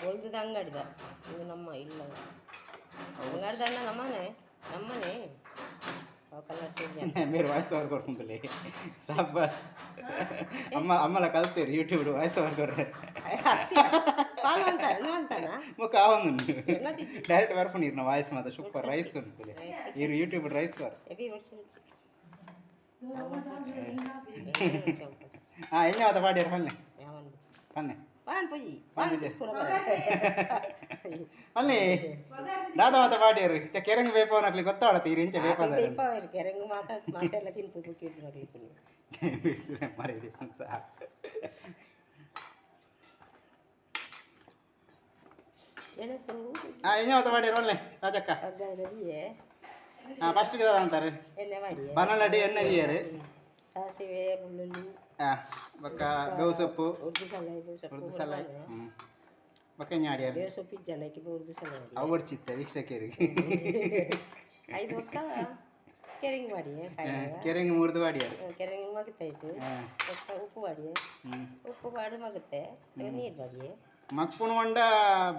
ಬೊಲ್ದುದ ಅಂಗಡಿದ ಇದು ನಮ್ಮ ಇಲ್ಲ ಅಂಗಡಿದ ನಮ್ಮನೆ ನಮ್ಮನೆ ಅವು ಕಲರ್ ಚೇಂಜ್. మీరు వాయిస్ ఓవర్ కొడుకుంటలే, సాబాస్. అమ్మ అమ్మల కలుతారు యూట్యూబ్ వాయిస్ ఓవర్ కొర్రు. ಪಾಲ್ ಅಂತ ಅಂತಾನ. ಮುಖ ಆವೊಂದುಂಡು. ಡೈರೆಕ್ಟ್ ಬರ್ಪುಂಡು ಇರ್ನ ವಾಯ್ಸ್ ಮಾತ. ಸೂಪರ್ ರೈಸ್ ಉಂಟು ಇರು ಯೂಟ್ಯೂಬ್ ರೈಸ್ ವರ್. ಎಬಿ ವರ್ಷ. ಹಾಂ, ಎಣ್ಣೆ ಮಾತ ಪಾಡ್ಯಾರ ಪನ್ನೆ ಪನ್ನೆ. ಪಾನ್ ಪೊಯ್ಯಿ ಪಾನ್ ಪೂರ. ಪನ್ನೆ ದಾದ ಮಾತ ಪಾಡ್ಯಾರು ಇತ್ತೆ ಕೆರಂಗ್ ಬೇಪವನಕ್ಲಿ ಗೊತ್ತಾಡತ್ತೆ ಇರು ಇಂಚ ಬೇಪದ. ಬೇಪಾವೇರು ಕೆರಂಗು ಮಾತ ಮಾತೆಲ್ಲ ತಿನ್ಪು ಬುಕ್ಕಿದ್ರು ನೋಡಿ. ಮರೆ ಸಹ. ಮೆಣಸು. ಹಾಂ, ಎಣ್ಣೆ ಮಾತ ಪಾಡ್ಯಾರ ಒಳ್ಳೆ ರಾಜಕ್ಕ. ಒಗ್ಗರಣೆ. ಹಾಂ, ಫಸ್ಟ್ ದಾದ ಅಂತಾರೆ? ಎಣ್ಣೆ ಮಾಡಿ. ಬನಲಡಿ ಎಣ್ಣೆ ದಿಯರು. ಸಾಸಿವೆ, ಬೆಳ್ಳುಳ್ಳಿ. ಹಾಂ, ಬೊಕ್ಕ ಬೇವು ಸೊಪ್ಪು. ಉರ್ದು ಸಲಾಯಿ, ಬೇವು ಸೊಪ್ಪು. ಉರ್ದು ಸಲಾಯಿ. ಹ್ಞೂ, ಬೊಕ್ಕ ಎಣ್ಣೆ ಆಡ್ಯಾರ? ಬೇವು ಸೊಪ್ಪು ಇಜ್ಜನಕ್ಕೆ ಉರ್ದು ಸಲಾಯಿ. ಅವು ಹೊಡ್ಚಿತ್ತೆ ವೀಕ್ಷಕರಿಗೆ. ಐದು ಹೊತ್ತ ಕೆರಿಂಗ್ ಮಾಡಿ. ಕೆರೆಂಗ್ ಮುರಿದು ವಾಡಿಯಾರ. ಕೆರಂಗ್ ಮಗತ್ತಾಯ್ತು. ಬೊಕ್ಕ ಉಪ್ಪು ಮಾಡಿ. ಹ್ಞೂ. ಉಪ್ಪು ಮಾಡಿ ಮಗುತ್ತೆ ನೀರು ಮಾಡಿ. ಮಕ್ಪುನು ಒಂಡ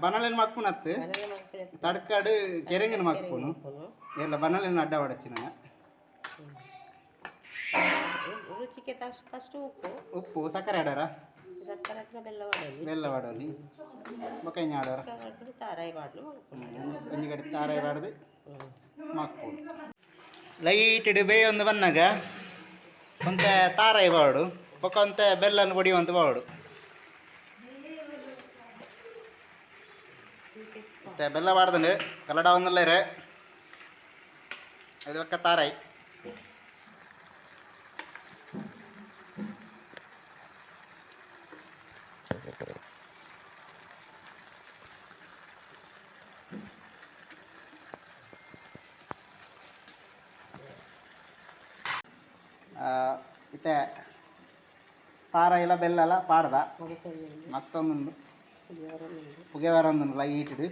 ಬನಲೆನ್ ಮಕ್ಪುನತ್ತು. ಬನಲೆ ಮಗ್ಪುನ. ತಡ್ಕಾಡು ಕೆರೆಂಗನ್ ಮಕ್ಪುನು. ಮಗ್ಪುನು. ಎಲ್ಲ ಬನಲೆನ್ ಅಡ್ಡ ಹೊಡಚಿನ. ರುಚಿಗೆ ತಕ್ಕಷ್ಟು ಉಪ್ಪು. ಉಪ್ಪು, ಸಕ್ಕರೆ ಆಡಾರ? ಸಕ್ಕರೆ ಹತ್ರ ಬೆಲ್ಲ ಮಾಡೋದು. ಬೆಲ್ಲ ವಾಡೋಲಿ. ಬೊಕ್ಕ ಎಂಜ ಆಡಾರ? ತಾರಾಯಿ ಮಾಡಲು. ಒಂಜಿ ಕಡೆ ತಾರಾಯಿ ಬಾಡ್ದು ಮಕ್ಪುನು. ಲೈಟ್ ಬೇಯೊಂದು ಬನ್ನಾಗ ಒಂತೆ ತಾರಾಯಿ ಬಾಡು, ಬೊಕ್ಕ ಒಂತೆ ಬೆಲ್ಲನ್ನು ಬೊಡಿಯುವಂತ ಬಾಡು. ಮತ್ತೆ ಬೆಲ್ಲ ಬಾಡ್ದಂಡು ಕಲ್ಲಡ ಒಂದಲ್ಲೇರೆ ಅದು. ಬೊಕ್ಕ ತಾರಾಯಿ. ಇತ್ತೆ ತಾರಾಯಿಲ ಬೆಲ್ಲಲ ಪಾಡ್ದ. ಮತ್ತೊಂದುಂಡು. ಪುಗೆ ಬರೊಂದುಂಡು ಲೈಟ್ಡ್.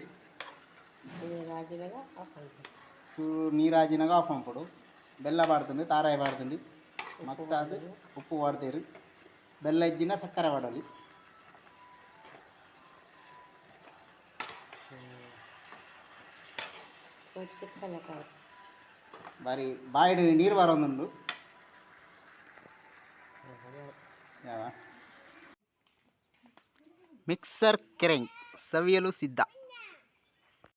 ರಾಜಿನಾಗ ಆಫ್. ಚೂರು ನೀರಾಜಿನಾಗ ಆಫ್ ಮನ್ಪೊಡು. ಬೆಲ್ಲ ಪಾಡ್ದುಂಡು, ತಾರಾಯಿ ಪಾಡ್ದುಂಡು, ಮತ್ತಾದ್ ಉಪ್ಪು ಪಾಡ್ದೆರ್. ಬೆಲ್ಲ ಇಜ್ಜಿನ ಸಕ್ಕರೆ ಪಾಡೊಲಿ. ಬಾರಿ ಬಾಯಿಡ್ ನೀರು ಬರೊಂದುಂಡು ಯಾವ. ಮಿಕ್ಸರ್ ಕೆರೆಂಗ್ ಸವಿಯಲು ಸಿದ್ಧ.